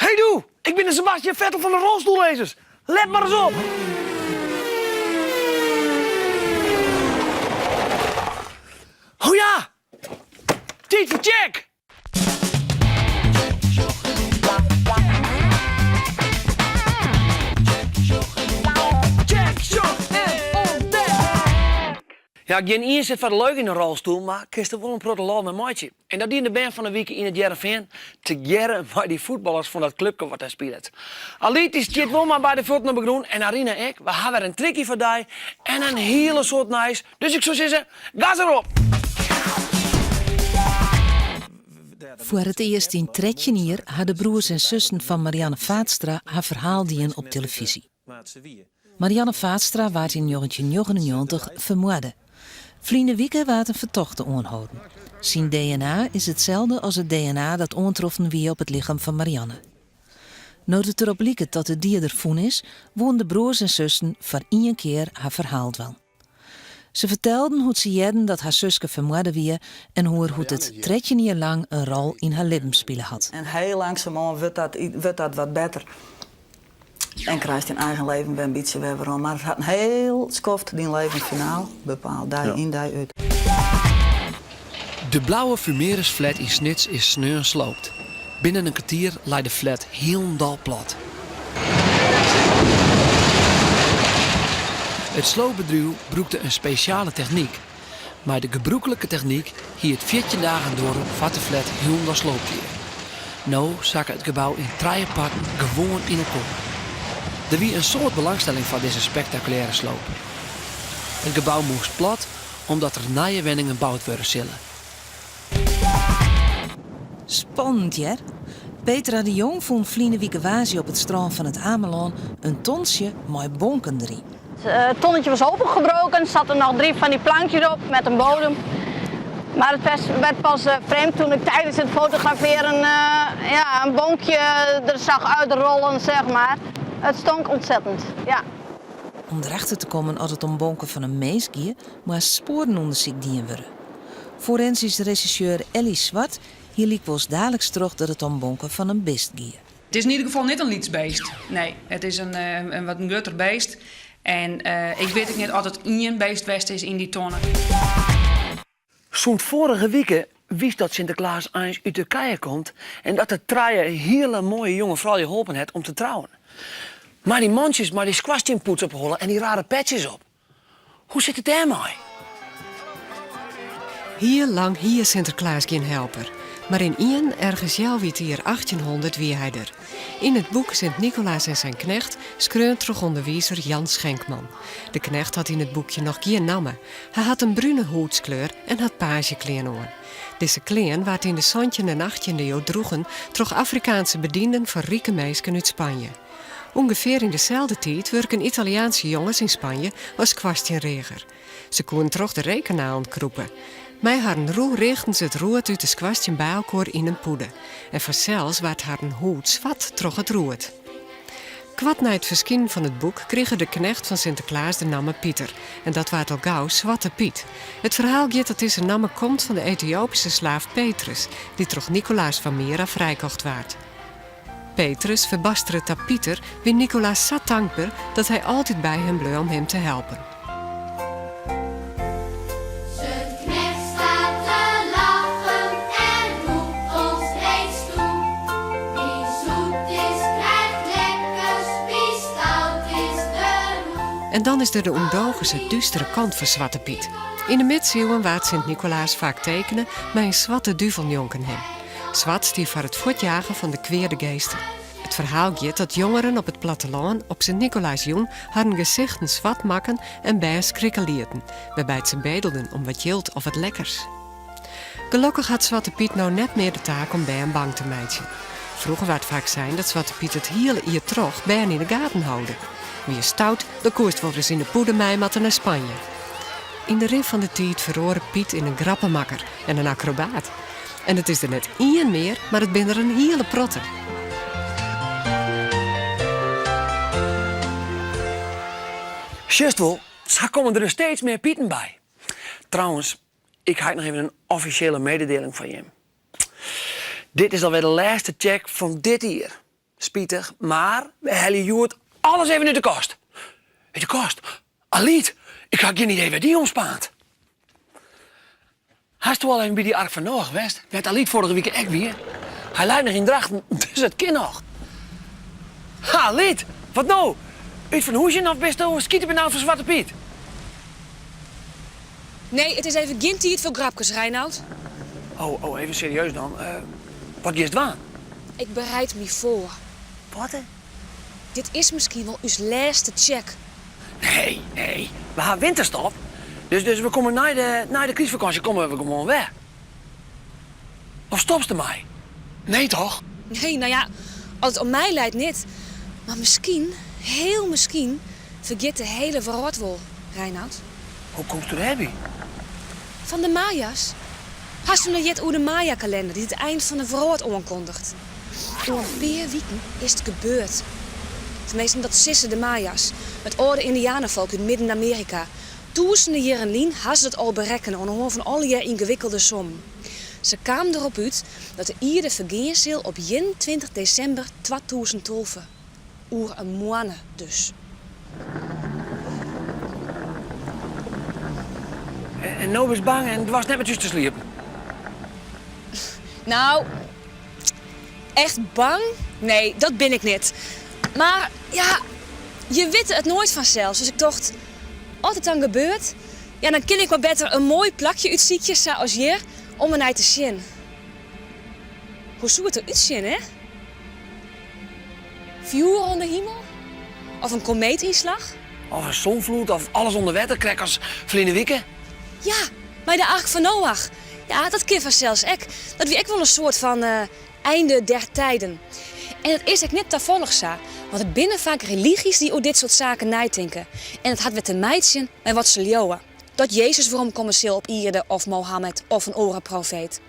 Hey doe, ik bin de Sebastian Vettel fan de rolstoelracers. Let mar ris op! Oh ja! Tiid foar Tsjek! Ja, gjin ien sit foar de leuk yn in rolstoel, mar kinst der wol in protte lol mei meitsje. En dat diene de bern fan 'e wike yn It Hearrenfean, tegearre mei dy fuotballers fan dat klupke wat dêr spilet. Alyt dy stiet wol mei beide fuotten op 'e grûn en Arina ek. We ha wer in trikje foar dy en in hiele soad nijs, dus ik soe sizze, gas derop! Foar it earst yn 13 jier ha de broers en sussen fan Marianne Vaatstra har ferhaal dien op telefyzje. Marianne Vaatstra waard yn njoggentjinnjoggenennjoggentich fermoarde. Ferline wike waard in fertochte oanholden. Syn DNA is itselde as it DNA dat oantroffen wie op it lichem fan Marianne. No't it derop liket dat de dieder fûn is, woene de broers en sussen foar ien kear har ferhaal dwaan. Se fertelden hoe't se hearden dat har suske fermoarde wie en oer hoe't it 13 jier lang in rol yn har libben spile hat. En hiel langsumoan wurdt dat, wurdt dat wat better. En krijst dyn eigen leven wer in bytsje wer werom. Mar it hat in hiel skoft dyn leven finaal bepaald, dei yn dei út. De blauwe Fumeris-flat yn Snits is sneon sloopt. Binnen in kertier lei de flat hielendal plat. It sloopbedriuw brûkte in spesjale technyk. Mei de gebrûklike technyk hie it 14 dagen duorre foar't de flat hielendal sloopt wie. No sakke it gebou yn trije parten gewoan yn elkoar. Der wie in soad belangstelling foar dizze spektakulêre sloop. It gebou moast plat omdat der nije wenningen boud wurde sille. Spannend hear. Petra de Jong fûn ferline wike woansdei op it strân fan It Amelân in tontsje mei bonken deryn. Het tonnetje was opengebroken, zaten nog drie van die plankjes op met een bodem. Maar het werd pas vreemd toen ik tijdens het fotograferen ja, een bonkje er zag uitrollen, zeg maar. Het stonk ontzettend, ja. Om derachter te kommen oft it om bonken fan in minsk gie, moast spoarenûndersyk dien wurde. Forensysk resjersjeur Elly Zwart hie lykwols daliks troch dat it om bonken fan in bist gie. Het is in ieder geval net in lyts beest. Nee, het is in, in wat in grutter beest. En ik wit ek net oft it ien beest west is yn dy tonne. Sûnt foarige wike witst dat Sinteklaas eins út Turkije komt en dat er trije hiele moaie jonge froulju holpen hat om te trouwen. Mei dy mantsjes mei dy skoarstienpoets op 'e holle en dy rare petsjes op. Hoe sit it dêrmei? Hiel lang hie Sinterklaas gjin helper, mar ynienen ergens healwei it jier achttjinhûndert wie hy der. Yn it boek Sint Nicolaas en zijn knecht, skreaun troch ûnderwizer Jan Schenkman. De knecht hat yn it boekje noch gjin namme. Hy hat in brune hûdskleur en hat paazjeklean oan. Dizze klean waard yn de santjinde en achttjinde iuw droegen troch Afrikaanse bedienden fan rike minsken út Spanje. Ungefear yn deselde tiid wurken Italiaanse jonges yn Spanje as skoarstienreager. Se koenen troch de reekkanalen krûpe. Mei harren roe reagden se it roet út de skoarstien by elkoar yn in pûde. En fansels waard harren hûd swart troch it roet. Koart nei it ferskinen fan it boek krige de knecht fan Sinteklaas de namme Piter en dat waard al gau Swarte Pyt. It ferhaal giet dat dizze namme komt fan de Etiopyske slaaf Petrus, dy't troch Nikolaas fan Myra frijkocht waard. Petrus, ferbastere ta Piter, wie Nikolaas sa tankber dat hy altyd by him bleau om him te helpen. Zijn knecht staat te lachen en roept ons reeds toe. Wie zoet is, krijgt lekkers, wie stout is, de roe. En dan is der de ûndogense, dústere kant fan Swarte Pyt. Yn de midsiuwen waard Sint Nikolaas faak tekene mei in swarte duvel njonken him. Swart stie foar it fuortjagen fan de kweade geesten. It ferhaal giet dat jongeren op it plattelân op Sint Nikolaasjûn harren gesichten swart makken en bern skrikke lieten, wêrby't se bedelden om wat jild of wat lekkers. Gelokkich hat Swarte Pyt no net mear de taak om bern bang te meitsjen. Froeger waard faak sein dat Swarte Pyt it hiele jier troch bern yn de gaten holde. Wie stout, dan koest wolris yn de pûde mei moatte nei Spanje. Yn de rin fan de tiid feroare Pyt yn in grappemakker en in akrobaat. En it is der net ien mear, mar it binne der in hiele protte. Sjochst wol, sa komme der dus steeds mear Pieten by. Trouwens, ik ha ek noch even in offisjele mededieling foar jim. Dit is alwer de lêste Tsjek fan dit jier. Spitich, mar we helje hjoed alles even út de kast. Ut de kast? Alyt, ik ha gjin idee wêr't dy omspaant. Hasto al even by dy Ark fan Noach west, wêr't Alyt foarige wike ek wie? Hy leit noch yn Drachten, dus it kin noch. Ha, Alyt, wat no? Ut fan hûzjen of bisto skitebenaud foar Swarte Pyt? Nee, it is even gjin tiid foar grapkes, Reinout. Oh, oh, even serieus dan. Wat giest dwaan? Ik bereid my foar. Wat? Dit is miskien wol ús lêste check. Nee, nee, we ha winterstop. Dus, dus we komme nei de, nei de krystfakânsje komme we gewoan wer. Of stopst dermei? Nee toch? Nee, no ja, as it oan my leit net. Mar miskien, hiel miskien, fergiet de hiele wrâld wol, Reinout. Hoe komsto dêrby? Fan de Maya's. Hasto net heard oer de Maya-kalender dy't it ein fan de wrâld oankondiget? Oer in pear wiken is it gebeurd. Teminsten, dat sizze de Maya's, it âlde Yndianefolk út Midden-Amearika. Tûzenen jierren lyn ha se dat al berekkene oan 'e hân fan allegear yngewikkelde sommen. Se kamen derop út dat de ierde fergean sil op 21 desimber 2012. Oer in moanne dus. En no bist bang en doarst net mear thús te sliepen? Nou, echt bang? Nee, dat bin ik net. Mar ja, je witte it noait fansels, dus ik tocht, as it dan gebeurt, ja, dan kin ik mar better in moai plakje útsykje sa as hjir om der nei te sjen. Hoe soe it der útsjen, hè? Fjoer oan de himel? Of in komeetynslach? Of in sonfloed of alles ûnder wetter, krekt as ferline wike? Ja, mei de Ark fan Noach. Ja, dat kin fansels ek. Dat wie ek wol in soart fan einde der tijden. En it is ek net tafallich sa, want it binne faak religys dy't oer dit soart saken neitinke. En it hat wer te meitsjen mei wat se leauwe. Dat Jezus weromkomme sil op ierde of Mohammed of in oare profeet.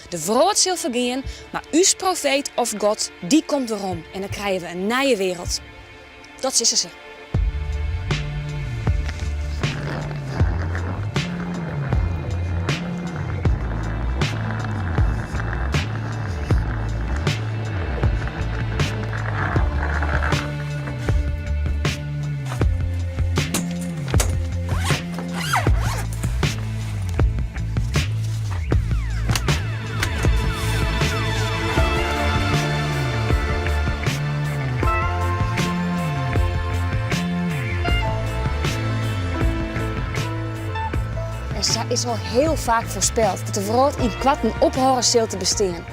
De wrâld sil fergean, mar ús profeet of God, dy komt werom en dan krije we in nije wereld. Dat sizze se. En sa is al hiel faak foarspeld dat de wrâld ynkoarten ophâlde sil te bestean.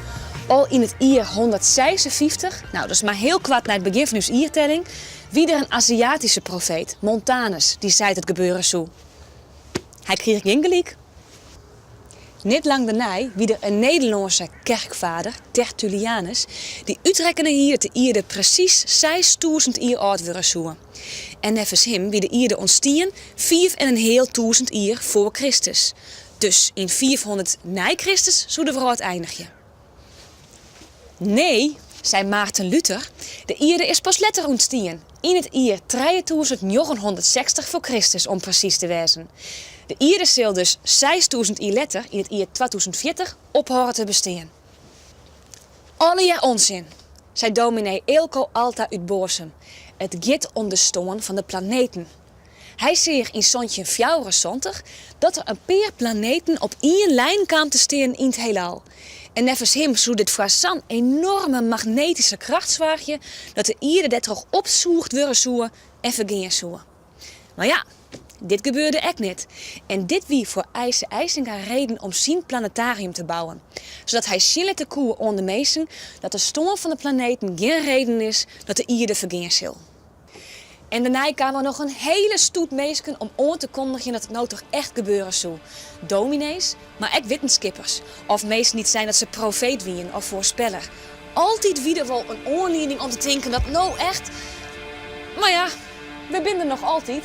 Al yn it jier 156, no dat is mar hiel koart nei it begjin fan ús jiertelling, wie der in Aziatyske profeet, Montanus, dy't sei dat it gebeure soe. Hy krige gjin gelyk. Net lang dêrnei wie der in Nederlânske kerkvader, Tertullianus, dy't útrekkene hie dat de ierde presys 6000 jier âld wurde soe. En neffens him wie de ierde ûntstien fiif en in heal tûzend jier foar Kristus. Dus yn 500 nei Kristus soe de wrâld einigje. Nee, sei Maarten Luther, de ierde is pas letter ûntstien, yn it jier 3960 foar Kristus om presys te wêzen. De ierde sil dus 6000 jier letter, yn it jier 2040, ophâlde te bestean. Allegear onsin, sei dominee Eelco Alta út Boazum. It giet om de stân fan de planeten. Hy seach yn 1774 dat der in pear planeten op ien lijn kaam te stean yn 't heelal. En neffens him soe dit foar sa'n enorme magnetyske kracht soargje dat de ierde dêrtroch opsûgd wurde soe en fergean soe. Mar ja, dit gebeurde ek net. En dit wie foar Eise Eisinga reden om syn planetarium te bouwen, sadat hy sjen litte koe oan de minsken dat de stân fan de planeten gjin reden is dat de ierde fergean sil. En dêrnei kaam der noch in hiele stoet minsken om oan te kondigjen dat it no toch echt gebeure soe. Dominees, mar ek wittenskippers. Of minsken dy't seinen dat se profeet wienen of foarspeller. Altyd wie der wol in oanlieding om te tinken dat no echt. Mar ja, we binne der noch altyd.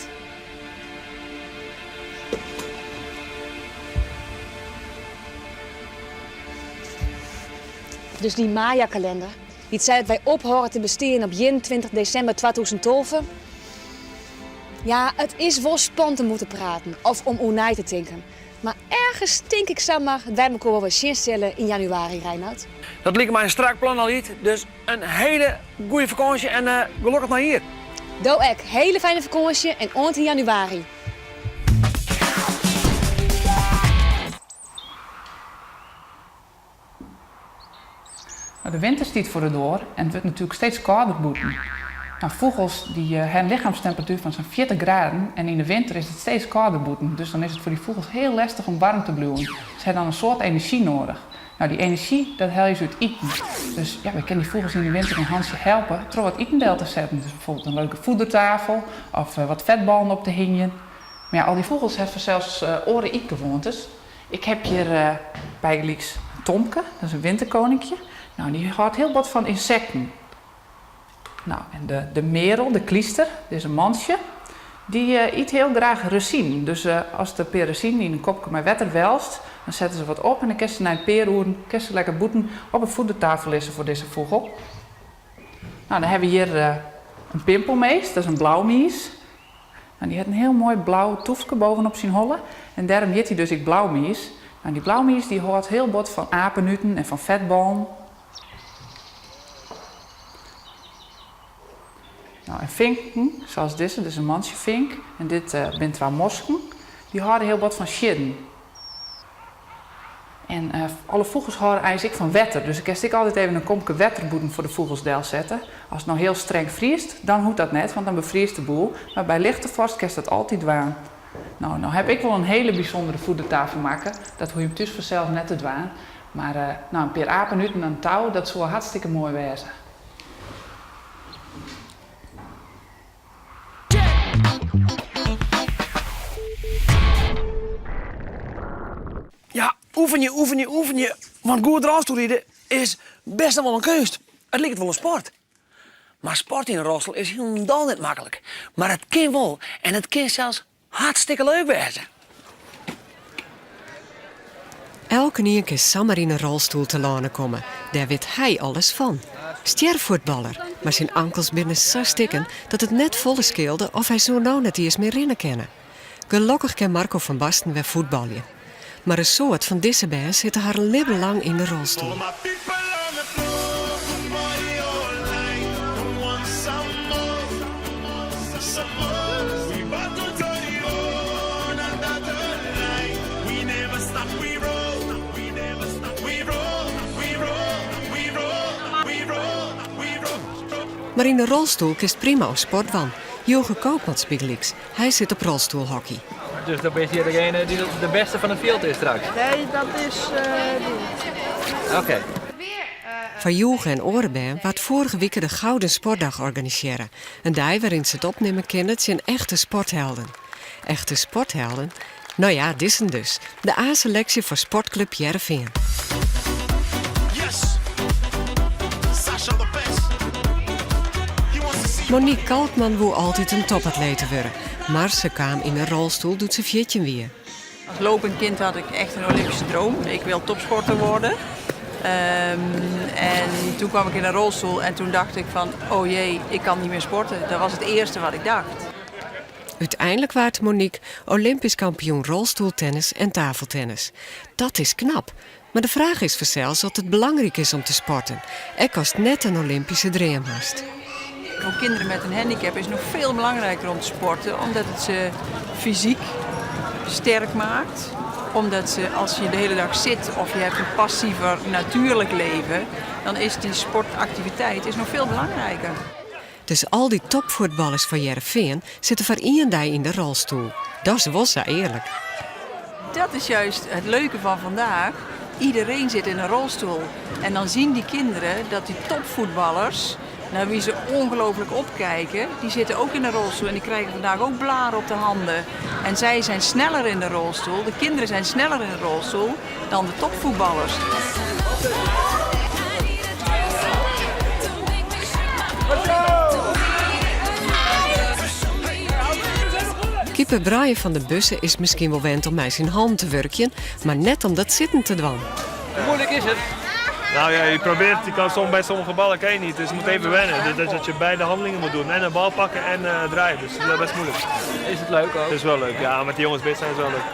Dus dy Maya-kalender, Dy't sei dat wy ophâlde te bestean op 21 desimber 2012. Ja, it is wol spannend om oer te praten of om oer nei te tinken. Mar Ergens tink ik samar dat wy mekoar wol wer sjen sille yn januari, Reinout. Dat liket my in strak plan Alyt, dus in hele goede fakânsje en gelokkich nijjier. Do ek, hele fijne fakânsje en oant yn januari. De winter stiet foar de doar en it wurdt natuerlik steeds kâlder bûten. Fûgels dy ha in lichemstemperatuer fan sa'n 40 graden en yn de winter is it steeds kâlder bûten, dus dan is it foar dy fûgels hiel lestich om waarm te bliuwen. Se ha dan in soad enerzjy noadich. No, dy enerzjy dat helje se út iten. Dus ja, wy kinne dy fûgels yn de winter in hantsje helpe troch wat iten del te setten. Dus bijvoorbeeld in leuke voedertafel of wat fetballen op te hingjen. Mar ja, al dy fûgels ha fansels oare ytgewoantes. Ik heb hjir bygelyks in tomke, dat is in winterkoninkje. No, dy hâldt hiel bot fan ynsekten. No, en de, de merel, de klyster, dit is in mantsje, dy yt hiel graach rezinen. Dus ast in pear rezinen yn in kopke mei wetter welst, dan sette se wat op en dan kinst se nei in pear oeren kinst se lekker bûten op 'e voedertafel lizze foar dizze fûgel. No, dan hawwe we hjir in pimpelmees, dat is in blaumies. No, dy hat in hiel moai blau toefke bovenop syn holle en dêrom hjit hy dus ek blaumies. No, dy blaumies dy hâldt hiel bot fan apenuten en fan fetballen. No, en finken, sa as dizze, dit is in mantsjefink en dit binne twa mosken, dy hâlde hiel bot fan sjidden. En alle fûgels hâlde eins ek fan wetter, dus kinst ek altyd even in komke wetter bûten foar de fûgels delsette. As it no hiel streng friest, dan hoecht dat net, want dan befriest de boel, mar by lichte foarst kinst dat altyd dwaan. No, no heb ik wol in hele bysûndere voedertafel makke, dat hoege jim thús fansels net te dwaan, mar no, in pear apenuten en in tou, dat soe al hartstikke moai wêze. Ja, oefenje, oefenje, oefenje. Want goed rolstoelride is best noch wol in keunst. It liket wol in sport. Mar sport yn in rolstoel is hielendal net maklik. Mar it kin wol en it kin sels hartstikke leuk wêze. Elkenien kin samar yn in rolstoel telâne komme, dêr wit hy alles fan. Stjerfuotballer, mar syn ankels binne sa stikken dat it net folle skeelde of hy soe no net iens mear rinne kinne. Gelokkich kin Marco van Basten wer fuotbalje. Mar in soad fan dizze bern sitte harren libben lang yn de rolstoel. Mar yn de rolstoel kinst prima oan sport dwaan. Joke Koopmans bygelyks, hy sit op rolstoelhockey. Dus dan bist hjir degene dy't de bêste fan it fjild is straks? Nee, dat is uh, Oké. Foar Joege en oare bern waard foarige wike de Gouden Sportdag organisearre. In dei wêryn't se it opnimme kinne tsjin echte sporthelden. Echte sporthelden? No ja, dizzen dus. De A-seleksje foar Sportklup Hearrenfean. Monique Kalkman woe altyd in topatlete wurde, mar se kaam yn in rolstoel doe't se 14 wie. Als lopend kind had ik echt een Olympische droom. Ik wil topsporter worden. Um, en toen kwam ik in een rolstoel en toen dacht ik van, oh jee, ik kan niet meer sporten. Dat was het eerste wat ik dacht. Uteinlik waard Monique Olympysk kampioen rolstoeltennis en tafeltennis. Dat is knap. Mar de fraach is fansels oft it belangryk is om te sporten, ek ast net in Olympyske dream hast. Voor kinderen met een handicap is het nog veel belangrijker om te sporten, omdat het ze fysiek sterk maakt. Omdat ze, als je de hele dag zit of je hebt een passiever natuurlijk leven, dan is die sportactiviteit is nog veel belangrijker. Dus al dy topfuotballers fan Hearrenfean sitte foar ien dei yn de rolstoel. Dat is wol sa earlik. Dat is juist het leuke van vandaag. Iedereen zit in een rolstoel. En dan zien die kinderen dat die topvoetballers, naar wie ze ongelooflijk opkijken, die zitten ook in een rolstoel en die krijgen vandaag ook blaren op de handen. En zij zijn sneller in de rolstoel, de kinderen zijn sneller in de rolstoel dan de topvoetballers. Keeper Brian van der Bussen is miskien wol wend om mei syn hannen te wurkjen, mar net om dat sitten te dwaan. Hoe moeilijk is het? Nou ja, je probeert, je kan soms bij sommige ballen kan je niet, dus je moet even wennen. Dus dat je beide handelingen moet doen. En een bal pakken en uh, draaien, dus dat is best moeilijk. Is het leuk ook? Het is wel leuk, ja. Met die jongens bezig zijn is wel leuk.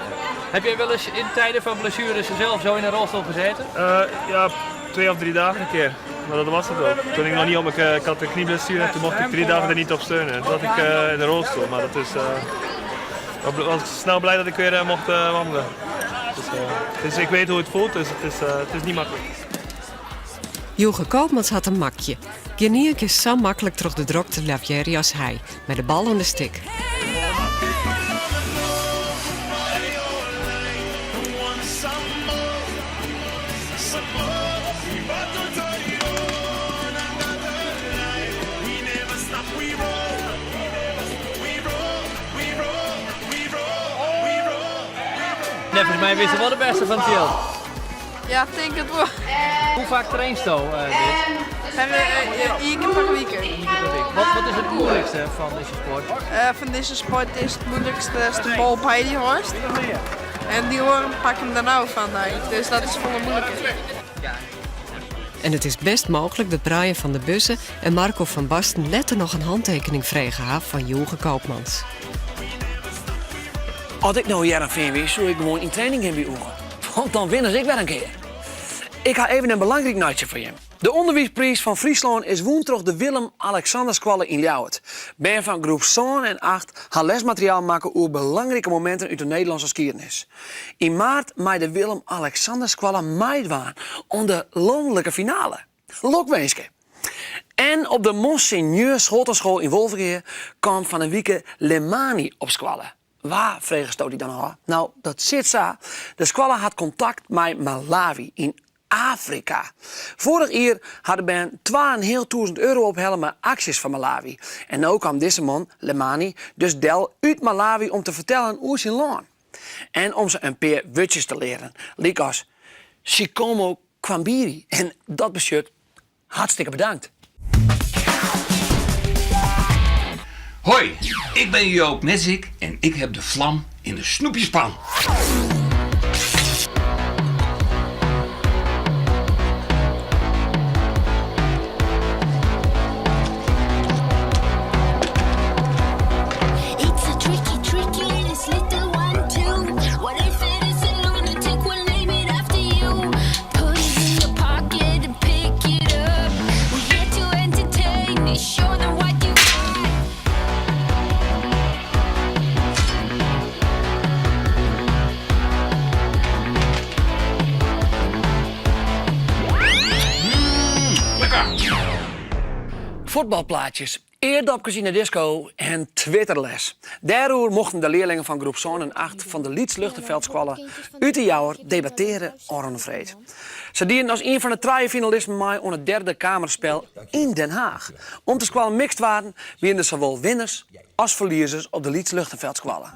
Heb jij wel eens in tijden van blessures zelf zo in een rolstoel gezeten? Eh, ja, twee of drie dagen een keer. Maar dat was het ook. Toen ik nog niet op mijn, ik had een knieblessure en toen mocht ik drie dagen er niet op steunen. Toen zat ik eh, in de rolstoel, maar dat is... eh, ik was snel blij dat ik weer eh, mocht eh, wandelen. Dus, eh, dus ik weet hoe het voelt, dus het is, eh, het is niet makkelijk. Joege Koopmans hat in makje. Gjinien kin sa maklik troch de drokte lavearje as hy, mei de bal oan de stik. Neffens my bist wol de bêste fan it fjild. Ja, tink it wol. Hoe faak trainsto uh, dit? Uh, ien kear per wike. Wat, wat is it muoilikste fan dizze sport? Uh, fan dizze sport is it muoilikste ast de bal by dy hâldst. En dy oaren pakke him dan ôf fan dy. Dus dat is folle muoiliker. En it is bêst mooglik dat Brian van der Bussen en Marco van Basten letter noch in hantekening frege ha fan Joege Koopmans. As ik no Hearrenfean wie, soe ik gewoan yn training gean by Oege. Want dan winne se ek wer in kear. Ik ha even in belangryk nijtsje foar jim. De ûnderwiispriis fan Fryslân is wûn troch de Willem Alexanderskoalle yn Ljouwert. Bern fan groep sân en acht ha lesmateriaal makke oer belangrike mominten út de Nederlânske skiednis. Yn maart mei de Willem Alexanderskoalle meidwaan oan de lanlike finale. Lokwinske! En op de Monseigneur Scholtenschool yn Wolvegea kaam fan 'e wike Lemani op skoalle. Wa fregesto dy dan ôf? No, dat sit sa, de skoalle hat kontakt mei Malawi yn Afrika. Foarich jier ha de bern twaenhealtûzen euro ophelle mei aksjes foar Malawi. En no kaam dizze man, Lemani, dus del út Malawi om te fertellen oer syn lân. En om se in pear wurdsjes te learen, lykas Zikomo Kwambiri. En dat betsjut hartstikke bedankt. Hoi, ik ben Joop Nesik en ik heb de vlam in de snoepjespan. It's a tricky, tricky little one too. What if it is a lunatic? We'll name it after you. Put it in your pocket and pick it up. We're here to entertain. Show them what you got. Lekker! Fuotbalplaatsjes, eardopkes yn 'e disko en Twitterles. Dêroer mochten de learlingen fan groep sân en acht fan de Lyts Luchtenveldskoalle út De Jouwer debatteare ôfrûne freed. Se dienen as ien fan de trije finalisten mei oan it Derde Kamerspel yn Den Haag. Om't de skoallen mikst waarden, wienen der sawol winners as ferliezers op de Lyts Luchtenveldskoalle.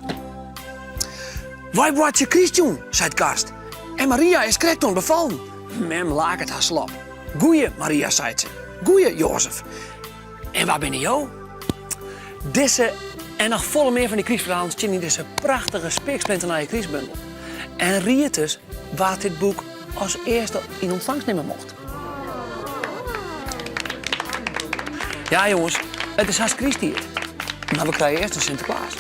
Wy boartsje krystjûn, seit Karst. En Maria is krekt oan befallen. Mem laket har slop. Goeie, Maria, seit se. Goeie, Jozef. En wa binne jo? Dizze en noch folle mear fan dy krystferhalen stean yn dizze prachtige spiksplinternije krystbundel. En ried dus wa't dit boek as earste yn ûntfangst nimme mocht. Ja jonges, it is hast krysttiid. Mar we krije earst in Sinteklaas.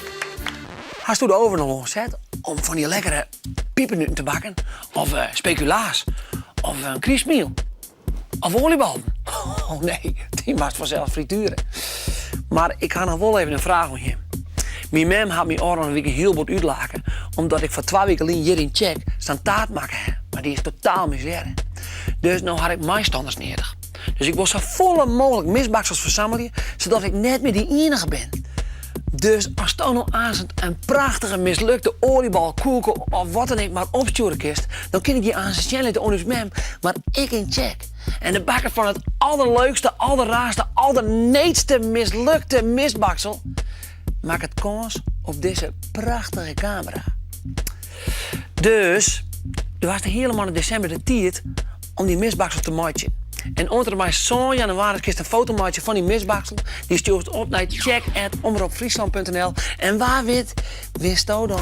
Hasto de oven al oanset om fan dy lekkere pipernuten te bakken? Of eh, speculaas? Of in krystmiel? Of oaljeballen? Oh nee, dy moatst fansels frituere. Mar ik ha noch wol even in fraach oan jim. Myn mem hat my ôfrûne wike hiel bot útlake omdat ik foar twa wike lyn hjir yn Tsjek sa'n taart makke ha, mar dy is totaal mislearre. Dus no ha ik meistanners nedich. Dus ik wol safolle mooglik misbaksels fersammelje, sadat ik net mear de iennige bin. Dus asto no aansens in prachtige mislukte oaljebal, koeke of wat dan ek mar opstjoere kinst, dan kin ik dy aansens sjen litte oan ús mem, mar ek yn Tsjek. En de bakker fan it alderleukste, alderraarste, alderneedste mislukte misbaksel makket kâns op dizze prachtige kamera. Dus, do hast de hiele moanne desimber de tiid om dyn misbaksel te meitsjen. En oant en mei sân jannewaris kinst in foto meitsje fan dyn misbaksel. Dy stjoerst op nei tsjek@omropfryslan.nl en wa wit winsto dan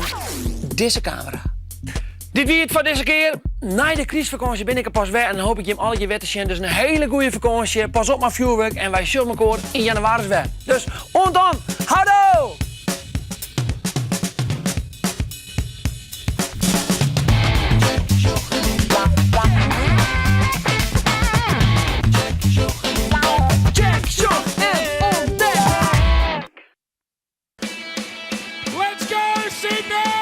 dizze kamera. Dit wie it foar dizze kear. Nei de krystfakânsje bin ik der pas wer en dan hoop ik jim allegear wer te sjen. Dus in hiele goede fakânsje. Pas op mei fjoerwurk en wy sjogge mekoar yn jannewaris wer. Dus oant dan. Houdoe! Ite!